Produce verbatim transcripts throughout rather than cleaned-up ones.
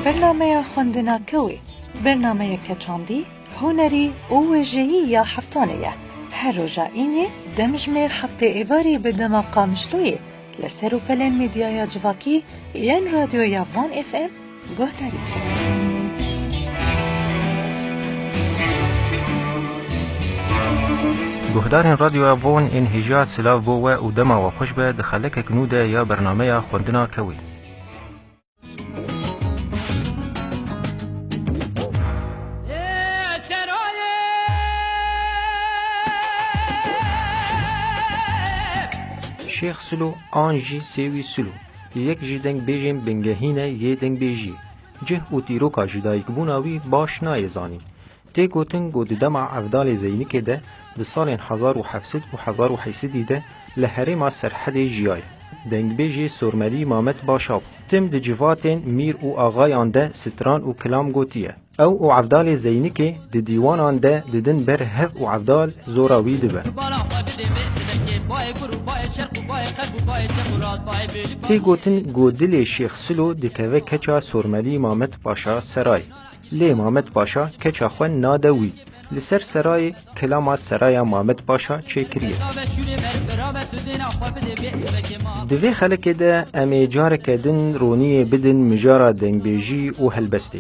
Bernameya xwendina kewê, bernameyeke çandî, hunerî û wêjeyî ya heftanê ye. Her roja înê demjimêr heftê êvarî bi dema Qamişloyê li ser û pelên medyaya civakî yên Radyoya Van F M guhdarî bikin. Guhdarên Radyoya Van ên hêja silav bo we û dema we xweş be di xelekek nû de ya bernameya xwendina kewê. Şêx Silo an jî Sêwî Silo, yek ji dengbêjên bingehî ne yê dengbêjiyê. Cih û dîroka jidayikbûna wî baş nayê zanîn. Tê gotin ku di dema Evdalê Zeynikê de, di salên hezar û heft sed û hezar û heşt sedî de li herêma Serhedê jiyaye. Dengbêjê Sormelî Mamet Paşa bû. Tim di civatên mîr û axayan de stran û kilam gotiye. Ew û Evdalê Zeynikê di dîwanan de didin ber hev û Evdal zora wî dibe. Tê gotin ku dilê Şêx Silo dikeve keça Sormelî Mamet Paşa Serayê. Lê Mamet Paşa keça xwe nade wî. Li ser serayê kilama seraya Mamet Paşa çêkiriye. Di vê xelekê de em ê careke din roniyê bidin mijara dengbêjî û helbestê.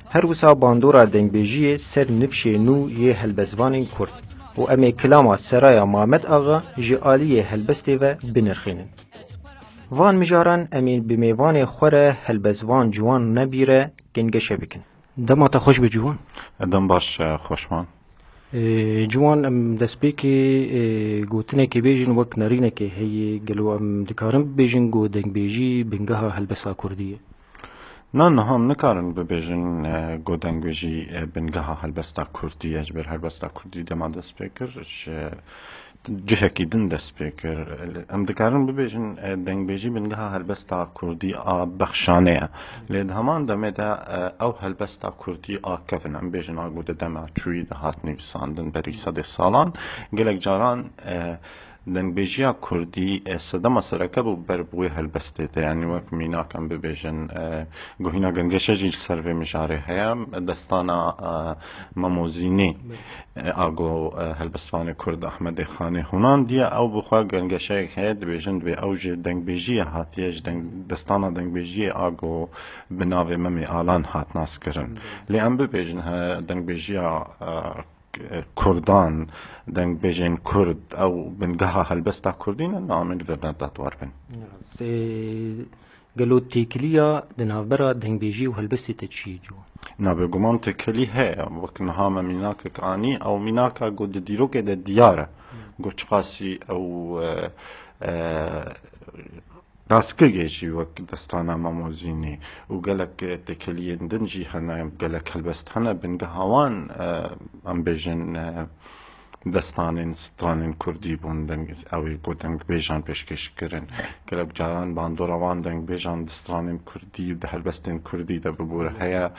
Her wisa bandora dengbêjiyê ser nifşê nû yê helbestvanên Kurd û em ê kilama seraya Mamet Axa ji aliyê helbestê ve binirxînin. Van mijaran em ê bi mêvanê xwe re helbestvan Ciwan Nebî re gengeşe bikin. Dema te xweş be Ciwan. Dem baş, e, xweşman. E, Ciwan, em destpêkê, e, gotinekê bêjin wek nerînekê heye. Gelo em dikarin bibêjin ku dengbêjî bingeha helbesta Kurdî ye? Na, niha em nikarin bibêjin, e, ku dengbêjî, e, bingeha helbesta Kurdî ye. Ji ber helbesta Kurdî dema dest pê kir, ji cihekî din dest pê kir. Em dikarin bibêjin, e, dengbêjî bingeha helbesta Kurdî a bexşanê ye. Lê di heman demê de, e, ew helbesta Kurdî a kevin, em bêjin a ku di dema çûyî de hat nivîsandin berî sedê salan, gelek caran, e, dengbêjiya Kurdî, e, sedema sereke bû ber bi wê helbestê de. Yanî wek mînak em bibêjin, e, guhîna gengeşe jî li ser vê mijarê heye. Destana, e, Memozînî, e, a ku, e, helbestvanê Kurd Ehmedê Xanê hûnandiye, ew bi xwe gengeşeyek heye, dibêjin divê ew ji dengbêjiyê hatiye, ji deng-, destana dengbêjiyê a ku bi navê Memê Alan hat naskirin. Lê em bibêjin, he, dengbêjiya, e, Kurdan, dengbêjên Kurd, ew bingeha helbesta Kurdî ne, na em ê li vir de datwar bin. Rast. Ê, gelo têkiliya di navbera dengbêjî û helbestê te çi ye, Ciwan? Na, bêguman têkilî heye. Wek niha me mînakek anî, ew mînaka ku di dîrokê de diyar e. Hmm. Ku çiqasî ew, e, e, Taskirgê jî wek destana Mamozînî û gelek têkeliyên din jî hene, gelek helbest hene, bingeha wan, e, em bêjin, e, destanên stranên kurdî bûn, deng, ew ê ku dengbêjan pêşkêş kirin. Gelek caran bandora wan dengbêjan di stranên kurdî û di helbestên kurdî de bibûre heye,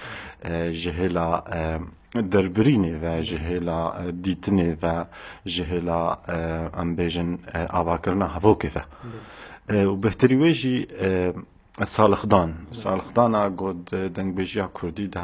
e, ji hêla, e, derbirînê ve, ji hêla, e, dîtinê ve, ji hêla, e, em bêjin, e, avakirina hevokê ve. E, û bêhtirî wê jî, e, salixdan. Salixdana ku di dengbêjiya kurdî de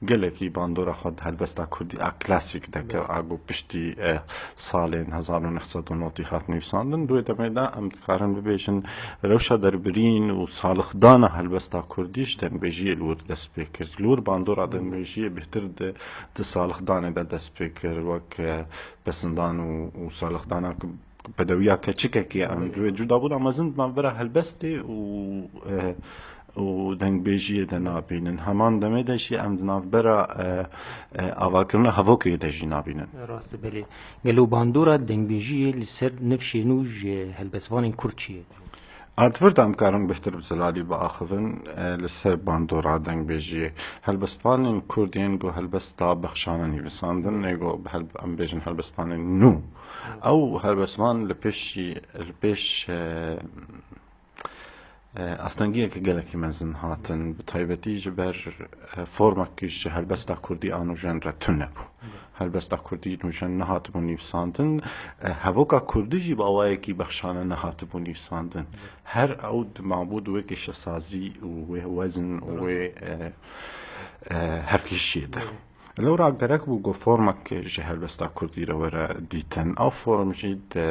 gelekî bandora xwe di helbesta kurdî a klasîk de kir, a ku piştî, e, salên hezar û neh sed û notî hat nivîsandin. Di wê demê de em dikarin bibêjin rewşa derbirîn û salixdana helbesta kurdî ji dengbêjiyê li wir dest pê kir. Li wir bandora dengbêjiyê bêhtir di, di salixdanê de dest pê kir, wek, e, pesindan û, û salixdana ku bedewiya keçikekê em di wê cudabûna mezin di navbera helbestê û, e, û dengbêjiyê de nabînin. Heman demê de jî em di navbera, e, e, avakirina hevokê de jî nabînin. Rast e, belê. Gelo bandora dengbêjiyê li ser nifşên nû ji helbestvanên kurd çi ye? A, di vir de em karin bêhtir bi zelalî biaxivin, e, li ser bandora dengbêjiyê. Helbestvanên kurd yên ku helbesta bexşane nivîsandin, ê ku bi helb-, em bêjin helbestvanên nû. Ew helbestvan li pêşî, li pêş, e, e, astengiyeke gelekî mezin hatin, bi taybetî ji ber, e, formekî ji helbesta kurdî a nûjen re tune bû. Helbesta kurdî nûjen nehatibû nivîsandin, e, hevoka kurdî jî bi awayekî bexşane nehatibû nivîsandin. Her ew di mabû di wê kêşesazî û wê wezin û wê, e, e, hevkêşiyê de. Lewra gerek bû ku formek ji helbesta kurdî re were dîtin. Ew form jî di,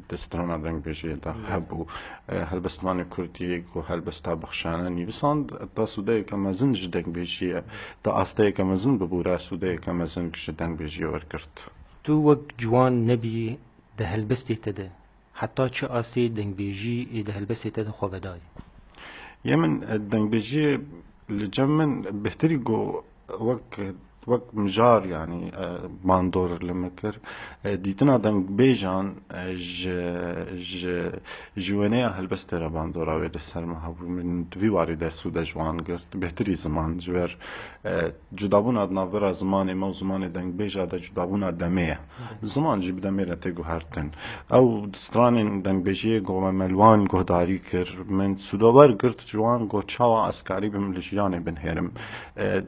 di strana dengbêjiyê de hebû. E, helbestvanê kurdî ku helbesta bexşane nivîsand, da sûdeyeke mezin ji dengbêjiyê, da asteyeke mezin bibûre, sûdeyeke mezin ji dengbêjiyê wergirt. Tu wek ciwan nebî di helbestê te de, heta çi astê dengbêjî ê di helbestê te de xwe vedayê? Yê min, e, dengbêjiyê li cem min bêhtirî ku wek, wek mijar, yanî, e, bandor li min kir. E, dîtina dengbêjan, e, ji, ji, ji wêneya helbestê re bandora wê li ser min hebû. Min di vî warî de sûde ji wan girt. Bêhtirî ziman ji ber, e, cudabûna di navbera zimanê me û zimanê dengbêja de cudabûna demê ye. Ziman jî bi demê re tê guhertin. Ew stranên dengbêjiyê ku me, me li wan guhdarî kir, min sûde wergirt ji wan ku çawa ez karîbim li jiyanê binihêrim. E,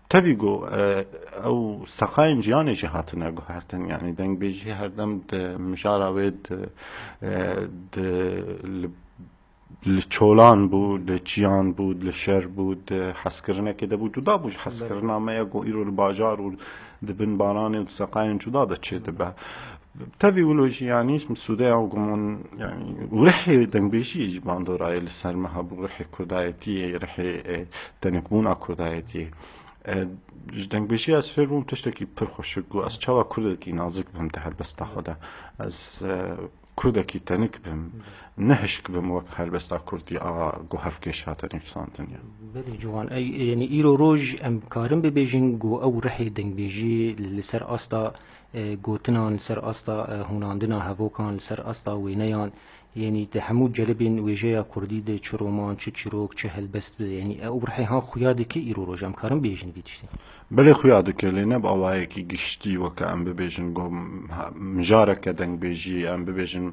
tevî ku, e, ew seqayên jiyanê jî hatine guhertin. Yanî dengbêjî herdem di mijara wê di, e, di, li li çolan bû, li çiyan bû, li şer bû, di hezkirinekê de bû. Cuda bû ji hezkirina me ya ku îro li bajar û di bin baranê û di seqayên cuda de çêdibe. Tevî wilo jî, yanî, sûdeya ku min, yanî, û rihê dengbêjiyê jî bandorayê li ser me hebû, rihê kurdayetiyê, rihê, e, tenikbûna kurdayetiyê. E, ji dengbêjiyê ez fêr bûm tiştekî pir xweşik ku ez çawa kurdekî nazik bim di helbesta xwe de. Ez, e, kurdekî tenik bim, ne hişk bim wek helbesta kurdî a ku hevkêş hate nivîsandin ya. Belê ciwan, ey, yanî îro roj em karin bibêjin ku ew rihê dengbêjî li ser asta, e, gotinan, li ser asta, e, hûnandina hevokan, li ser asta wêneyan, yanî di hemû celibên wêjeya kurdî de çi roman, çi çîrok, çi helbest be, yanî ew rihê han xuya dike îro roj em karin bibêjin vî tiştî? Belê xuya dike, lê ne bi awayekî giştî weke em bibêjin ku ha-, mijareke dengbêjî, em bibêjin,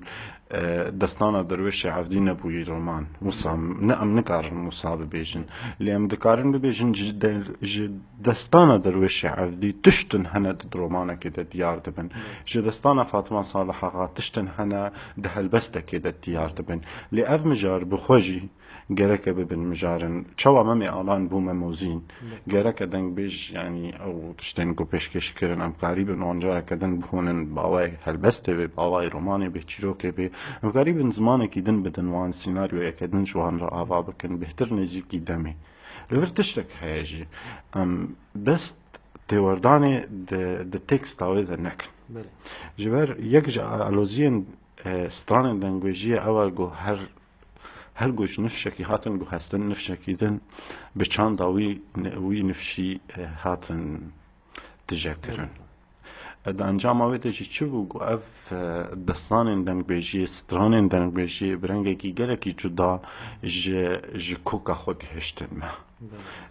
e, destana Derwêşê Evdî nebûyî roman. Wisa m-, ne em nikarin wisa bibêjin. Lê em dikarin bibêjin ji de-, ji destana Derwêşê Evdî tiştin hene di romanekê de diyar dibin. Ji destana Fatima Salih Axa tiştin hene di helbestekê de diyar dibin. Lê ev mijar bi xwe jî gereke bibin mijarin. Çawa Memê Alan bû Mem û Zîn? Gereke dengbêj, yanî ew tiştên ku pêşkêş kirin, em karîbin wan careke din bihûnin, bi awayê helbestê bê, bi awayê romanê bê, çîrokê bê. Em karîbin zimanekî din bidin wan, sînaryoyeke din ji wan re ava bikin, bêhtir nêzîkî demê. Li vir tiştek heye jî. Em dest têwerdanê di, di teksta wê de nekin. Belê. Ji ber yek ji aloziyên, e, stranên dengbêjiyê ew e ku her Her ku ji nifşekî hatin guhestin, nifşekî din bi çanda wî, wî nifşî, e, hatin tije kirin. E, di encama wê de jî çi bû ku ev, e, destanên dengbêjiyê, stranên dengbêjiyê bi rengekî gelekî cuda ji, ji koka xwe gihiştin me.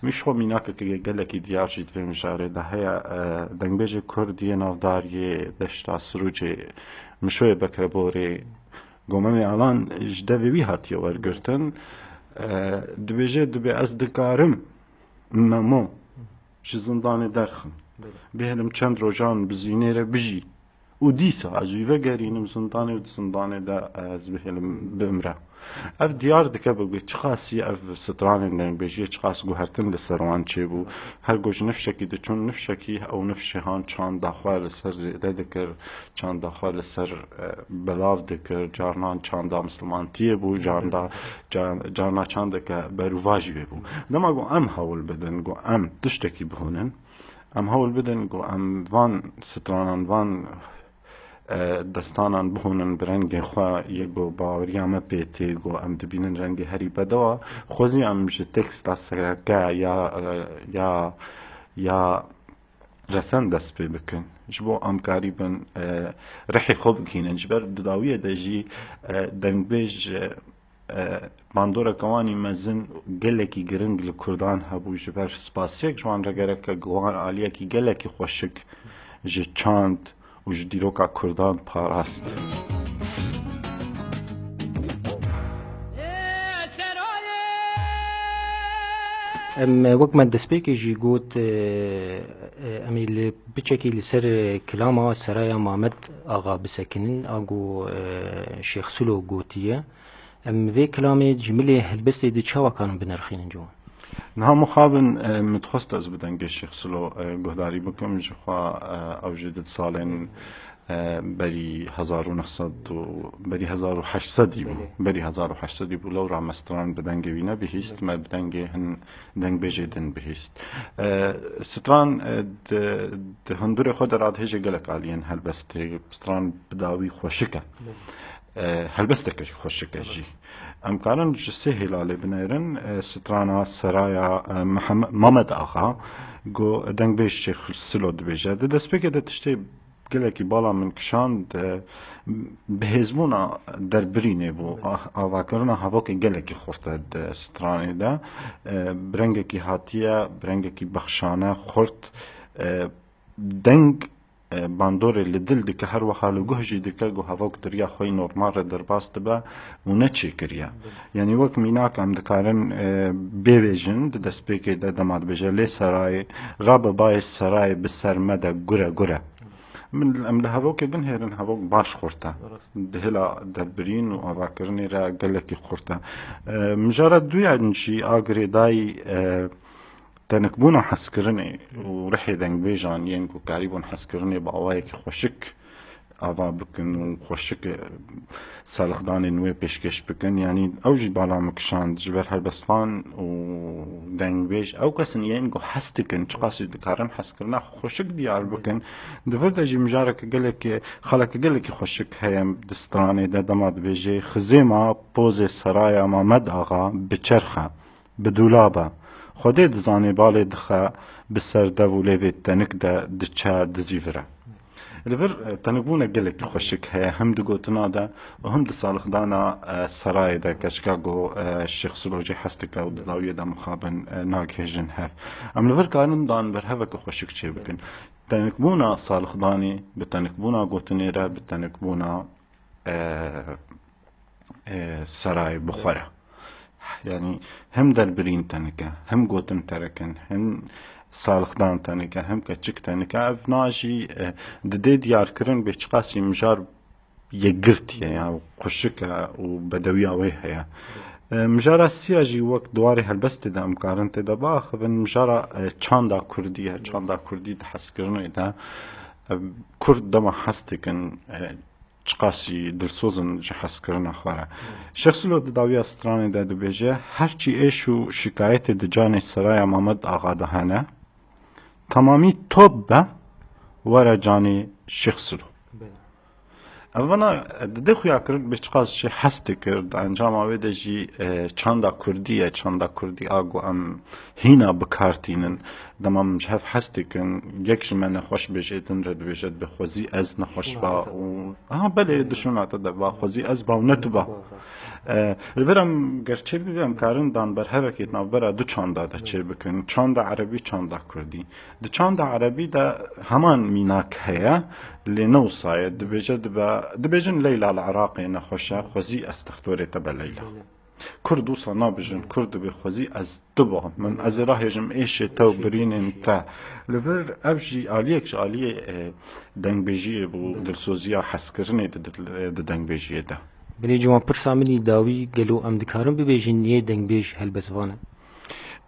Min ji xwe mînakeke gelekî diyar jî di vê mijarê de heye, e, dengbêjê kurd yê navdar yê deşta Sirûcê Mişoyê Bekreborê, Gomemê Alan ji devê wî hatiye wergirtin. E, dibêje, dibê ez dikarim Memo ji zindanê derxim. Belê. Bihêlim çend rojan bi zînê re bijî. Û dîsa ez wî vegerînim zindanê û di zindanê de ez bihêlim bimre. Ev diyar dike bi çiqasî ev stranên dengbêjiyê çiqas guhertin li ser wan çêbû. Her ku ji nifşekî diçûn nifşekî, ew nifşê han çanda xwe li ser zêde dikir. Çanda xwe li ser, e, belav dikir, carnan çanda mislimantiyê bû, carna, ca-, carna çandeke berûvajî wê bû. Dema ku em hewl bidin, ku em tiştekî bihûnin, em hewl bidin ku em van stranan, van, e, destanan bihûnin bi rengê xwe yê ku baweriya me pê tê, ku em dibînin rengê herî bedewa, xwezî em ji teksta sereke ya, e, ya, ya resen dest pê bikin. Ji bo em karîbin, e, rihê xwe bigihînin. Ji ber di dawiyê de jî, e, dengbêj, e, e, bandoreke wanî mezin gelekî giring li Kurdan hebû. Ji ber spasiyek ji wan re gereke ku wan aliyekî gelekî xweşik ji çand û ji dîroka Kurdan parast. Em, wek me destpêkê jî got, e, e, em ê li piçekî li ser, e, kilama Seraya Mamed Axa bisekinin, a ku, e, Şêx Silo gotiye. Em vê kilamê ji milê helbestê di çawa karin binirxînin ciwan? Niha mixabin, e, min dixwest ez bi dengê Şêx Silo, e, guhdarî bikim, ji xwe, e, ew jî di salên, e, berî hezar û neh sed û berî hezar û heşt sedî bû. Belê. Berî hezar û heşt sedî bû, lewra me stran bi dengê wî nebihîst, Belê. me bi dengê hin dengbêjê din bihîst. E, stran, e, di, di hundurê xwe de radihêje gelek aliyên helbestê, stran bi dawî xweşik e. Belê. E, helbesteke jî xweşik e jî. Em karin ji sê hêlalê binêrin, e, strana Seraya, e, Mihem-, Mamed Axa, ku dengbêj Şêx Silo dibêje. Di destpêkê de tiştê gelekî bala min kişand, e, bihêzbûna derbirînê bû. A-, avakirina hevokê gelekî xurt e di stranê de. E, bi rengekî hatiye, bi rengekî bexşane, xurt, e, deng, e, bandorê li dil dike, her wiha li guh jî dike, ku hevok di riya xwe yî normal re derbas dibe û ne çêkiriye. Belê. Yanî wek mînak em dikarin, e, bêvêjin, di destpêkê de dema dibêje, lê serayê, rabe bayê serayê bi ser me de gure gure. Min, em li hevokê binihêrin, hevok baş xurt e. Rast. Di hêla derbirîn û avakirinê re gelekî xurt e. E, mijara duyan jî a girêdayî, e, tenikbûna hezkirinê û rihê dengbêjan yên ku karîbûn hezkirinê bi awayekî xweşik ava bikin û xweşik, e, salixdanên wê pêşkêş bikin. Yanî ew jî bala min kişand ji ber helbestvan û dengbêj. Ew kes in yên ku hez dikin, çiqasî dikarin hezkirina xwe xweşik diyar bikin. Di vir de jî mijareke gelekî, xaleke gelekî xweşik heye di stranê de, dema dibêje, xizêma pozê seraya Mamed Axa bi çerx e. Bi dûlab e. Xwedê dizanê balê dixe bi ser dev û lêvê tenik de diçe dizîvire. Li vir, e, tenikbûne gelekî xweşik heye, him di gotina de û him di salixdana, e, serayê de, keçika ku, e, Şêx Silo jî hez dike û di dawiyê de mixabin, e, nagihêjin hev. Em li vir karin dan berheveke xweşik çêbikin. Tenikbûna salixdanê bi tenikbûna gotinê re, bi tenikbûna, e, e, serayê bi xwe re. Yanî him derbirîn tenik e, him gotin tenik in, him salixdan tenik e, him keçik tenik e. Ev na jî, e, didê diyarkirin bê çiqasî mijar yekgirtî ye, ya xweşik e û bedewiya wê heye. E, mijara siya jî wek di warê helbestê de em karin tê de biaxivin, mijara, e, çanda kurdî ye. Çanda kurdî di hezkirinê de, e, kurd dema hez dikin, e, çiqasî dilsoz in ji hezkirina xwe re. Şêx Silo di dawiya stranê de dibêje, her çi êş û şikayetê di canê Seraya Mamed Axa de hene, temamî top be, were canê Şêx Silo. Belê. Ev vana didê xuyakirin bê çiqas jî hez dikir, di encama wê de jî, e, çanda kurdî ye, çanda kurdî a ku em hîna bi kar tînin. Dema min ji hev hez dikin, yek ji me nexweş bêje, din re dibêje, dibê xwezî ez nexweş ba û, aha, belê, di şûna te de ba, xwezî ez ba û ne tu ba. E, li vir em ger çê bibe, em karin dan berhevekê di navbera du çanda de çê bikin. Çanda erebî, çanda kurdî. Di çanda erebî de heman mînak heye, lê ne wisa ye. Dibêje dibe, dibêjin Leyla li Iraqê nexweş e, xwezî ez textorê te be Leyla. Belê. Kurd wisa nabijin, Kurd dibê xwezî ez tu ba. Min ez ê rahêjim êşê te û birînên te. Li vir ev jî aliyek ji aliyê, e, dengbêjiyê bû, dilsoziya hezkirinê di, di, di dengbêjiyê de. Belê ciwan, pirsa min î dawî, gelo em dikarin bibêjin yê dengbêj helbestvan e?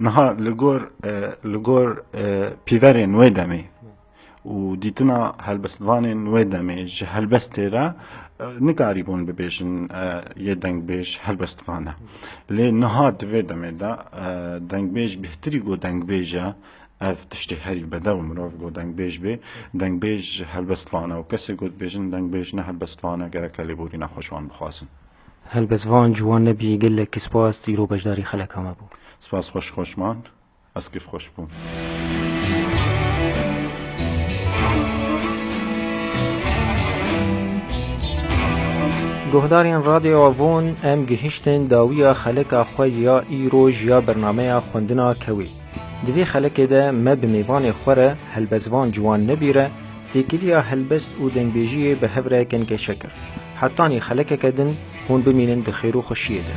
Niha li gor, e, li gor, e, pîverên wê demê û dîtina helbestvanên wê demê ji helbestê re, e, nikarîbûn bibêjin, e, yê dengbêj helbestvan e. Lê niha di vê demê de, e, dengbêj bêhtirî ku dengbêj e, ev tiştê herî bedew mirov ku dengbêj bê, dengbêj helbestvan e û kesê ku dibêjin dengbêj ne helbestvan e, gereke lêborîna xwe ji wan bixwazin. Helbestvan Ciwan Nebî, gelek spas, îro beşdarî xeleka me bû. Spas, xweş, xweş man. Ez kêfxweş bûm. Guhdarên Radyo Avon, em gihiştin dawiya xeleka xwe ya îroj ya bernameya xwendina kewê. Di vê xelekê de me bi mêvanê xwe re helbestvan Ciwan Nebî re têkiliya helbest û dengbêjiyê bi hev re gengeşe kir. Hetanî xelekeke din hûn bimînin di xêr û xweşiyê de.